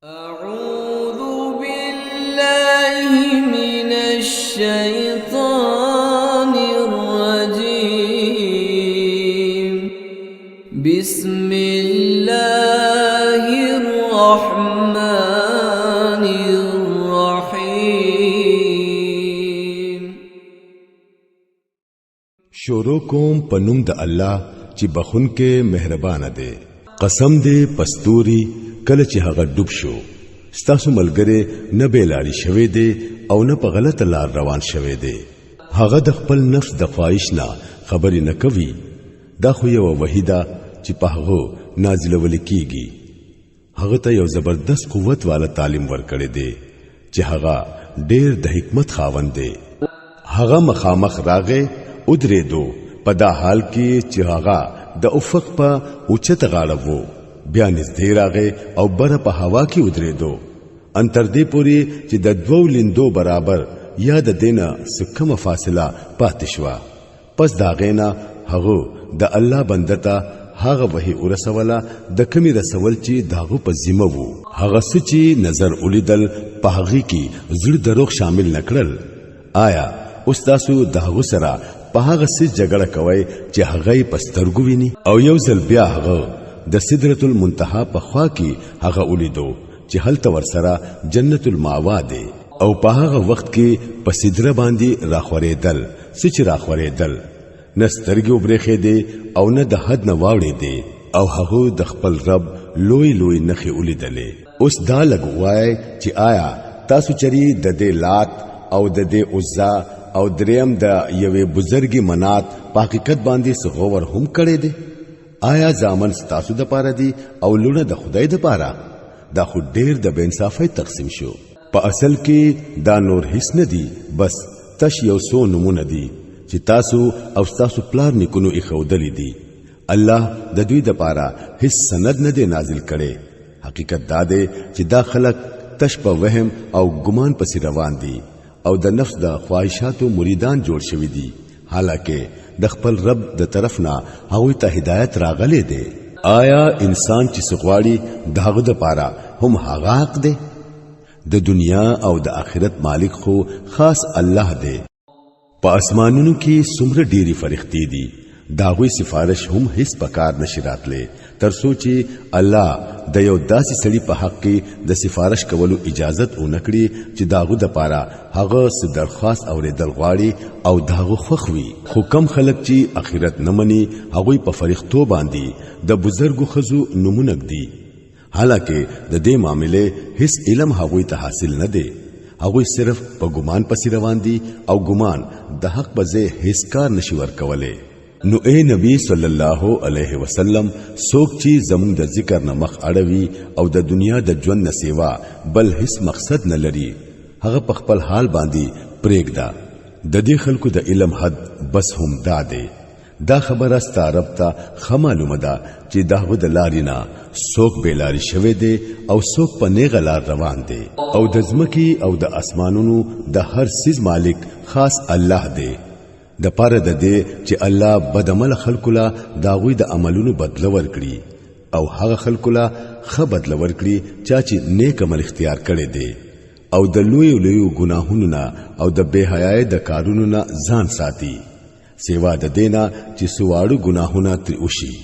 أعوذ بالله من الشيطان الرجيم. بسم الله الرحمن الرحيم. شروع کوم په نوم د الله چې بخون کې مهربان دی. قسم دی پستوري کله چې هغه ډوب شو. ستاسو ملګری نه بیلاری شوی دی او نه په غلطه لار روان شوی دی. هغه د خپل نفس د خواهش نه خبرې نه کوي، دا خو یوه وحی ده چې په هغه نازلول کیږي. هغه ته یو زبردست قوت والا تعلیم ورکړی دی چې هغه ډیر د حکمت خاوند دی. هغه مخامخ راغی ودرېدو په دا حال کې چې هغه د افق په اوچته غاړه وو، بیا نږدې راغی او بره په هوا کې ودرېدو، ان تر دې پورې چې د دوو لیندو برابر یا د دینه څه کمه فاصله پاتې شوه. پس د هغې نه هغه د الله بنده ته هغه وحی ورسوله د کمی رسول چې د هغه په ذمه وو. هغه څه چې نظر ولیدل په هغې کې زړه دروغ شامل نه کړل. آیا اوس تاسو د هغه سره په هغه څه جګړه کوئ چې هغه یې په سترګو ویني؟ او یو ځل بیا هغه د سدرة المنتهی په خوا کې هغه ولیدو چې هلته ورسره جنت الماوا دی، او په هغه وخت کې په سدره باندې راخورېدل څه چې راخورېدل، نه سترګې وبرېښېدې او نه د حد نه واوړېدې، او هغه د خپل رب لوی لوی نښې ولیدلې. اوس دا لږ ووایئ چې آیا تاسو چری د دې لات او د دې عزا او دریم د یوې بزرګې منات په حقیقت باندې څه غور هم کړی دی؟ آیا زامن ستاسو د پاره دي او لونه د خدای د پاره؟ دا خو ډیر د بېانصافۍ تقسیم شو. په اصل کې دا نور هیڅ نه دي، بس تش یو څو نومونه دي چې تاسو او ستاسو پلار نیکونو ایښودلي دي. الله د دوی د پاره هیڅ سند نه دی نازل کړی. حقیقت دا دی چې دا خلک تش په وهم او ګمان پسې روان دي او د نفس د خواهشاتو مریدان جوړ شوي دي، حالانکه د خپل رب د طرف نه هغوی ته هدایت راغلی دی. آیا انسان چې څه غواړي د هغه دپاره هم هغه حق دی؟ د دنیا او د آخرت مالک خو خاص الله دی. په اسمانونو کې څومره ډېرې فرښتې دي، د هغوی سفارش هم هیڅ په کار نشي راتلی تر څو چې الله د یو داسې سړي په حق کې د سفارش کولو اجازت ونه کړي چې د هغه دپاره هغه څه درخواست اورېدل غواړي او د هغه خوښ وي. خو کم خلک چې اخرت نه مني هغوی په فرښتو باندې د بزرګو ښځو نومونه ږدي، حالانکه د دې معاملې هیڅ علم هغوی ته حاصل نه دی. هغوی صرف په ګمان پسې روان دي او ګمان د حق په ځای هیڅ کار نشي ورکولی. نو اے نبی صلی الله علیه وسلم، څوک چې زمونږ د ذکر نه مخ اړوي او د دنیا د ژوند نه سیوا بل هیڅ مقصد نه لري، هغه په خپل حال باندې پرېږده. د دې خلکو د علم حد بس هم دا دی. دا خبره ستا رب ته ښه معلومه ده چې د هغه د لارې نه څوک بې لارې شوی دی او څوک په نیغه لار روان دی. او د ځمکې او د اسمانونو د هر څیز مالک خاص الله دی، د پاره د دې چې الله بدعمله خلکو له د هغوی د عملونو بدله ورکړي او هغه خلکو له ښه بدله ورکړي چا چې نیک عمل اختیار کړی دی، او د لویو لویو ګناهونو نه او د بې حیايۍ د کارونو نه ځان ساتي، سیوا د دینا چې سواړو ګناهونه ترې وشي.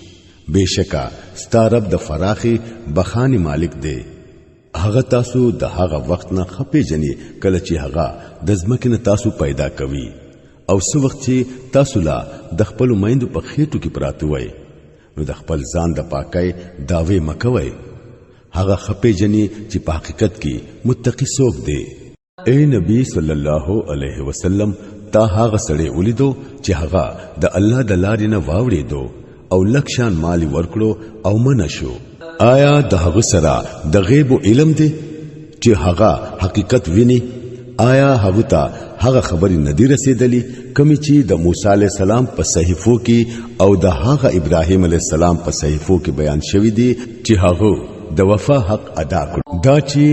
بېشکه ستا رب د فراخې بخانې مالک دی. هغه تاسو د هغه وخت نه ښه پېژني کله چې هغه د ځمکې نه تاسو پیدا کوي، او څه وخت چې تاسو لا د خپلو میندو په خېټو کې پراته وئ، نو د خپل ځان د پاکۍ دعوې مه کوئ. هغه ښه پېژني چې په حقیقت کې متقي څوک دی. اے نبی صلی الله علیه وسلم، تا هغه سړی ولیدو چې هغه د الله د لارې نه واوړېدو او لږ شان مال ورکړو او منع شو. آیا د هغه سره د غیب علم دی چې هغه حقیقت ویني؟ آیا هغه ته هغه خبرې نه دي رسېدلې کومې چې د موسی علیه السلام په صحیفو کې او د هغه ابراهیم علیه السلام په صحیفو کې بیان شوي دي چې هغه د وفا حق ادا کړو؟ دا چې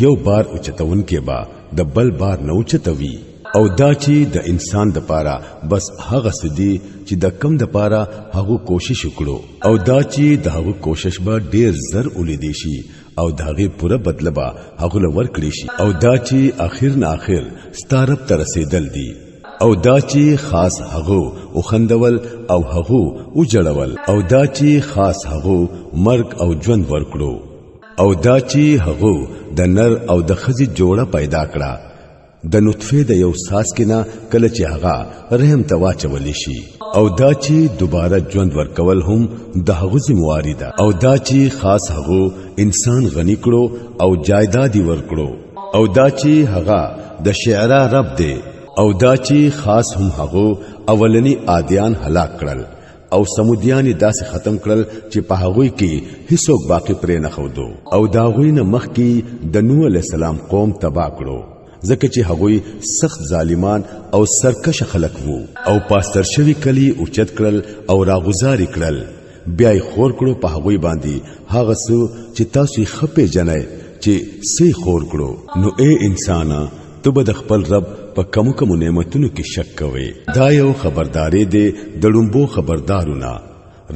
یو بار اوچتونکی به د بل بار نه اوچتوي، او دا چې د انسان د پاره بس هغه څه دي چې د کم د پاره هغه کوشش وکړو، او دا چې د هغه کوشش به ډیر زر ولیدی شي او د هغې پوره بدله به هغه له ورکړي شي. او دا چې اخر نه اخر ستا رب ته رسېدل دي. او دا چې خاص هغو وخندول او هغو وجړول. او دا چې خاص هغو مرګ او ژوند ورکړو. او دا چې هغو د نر او د ښځې جوړه پیدا کړه د نطفې د یو څاڅکي نه کله چې هغه رحم ته واچول شي. او دا چې دوباره ژوند ورکول هم د هغو ذمہواري ده. او دا چې خاص هغو انسان غني کړو او جایداد یې ورکړو. او دا چې هغه د شعرا رب دی. او دا چې خاص هم هغو اولنی عادیان هلاک کړل او سمودیان یې داسې ختم کړل چې په هغوی کې هیڅوک باقی پرې نه ښودو. او د هغوی نه مخکې د نوح علیه السلام قوم تباه کړو، ځکه چې هغوی سخت ظالمان او سرکشه خلک وو. او پاستر شوي کلی اوچت کړل او راغوزاري کړل، بیا یې خور کړو په هغوی باندې هغه څه چې تاسو یې ښه پېژنئ چې څه یې خور کړو. نو ای انسانه، ته به د خپل رب په کمو کمو نعمتونو کې شک کوې. دا یو خبرداری دی د ړومبو خبردارو نه.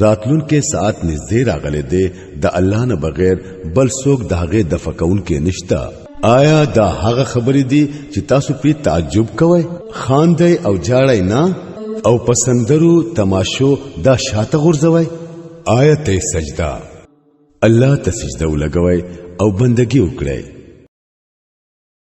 راتلونکی ساعت نږدې راغلی دی، د الله نه بغیر بل څوک د هغې دفع کوونکی نشته. آیا دا هغه خبرې دي چې تاسو پرې تعجب کوئ؟ خاندئ او جاړئ نه، او په سندرو تماشو دا شاته غورځوئ؟ آیا ته سجده الله ته سجده ولګوئ او بندگی وکړئ.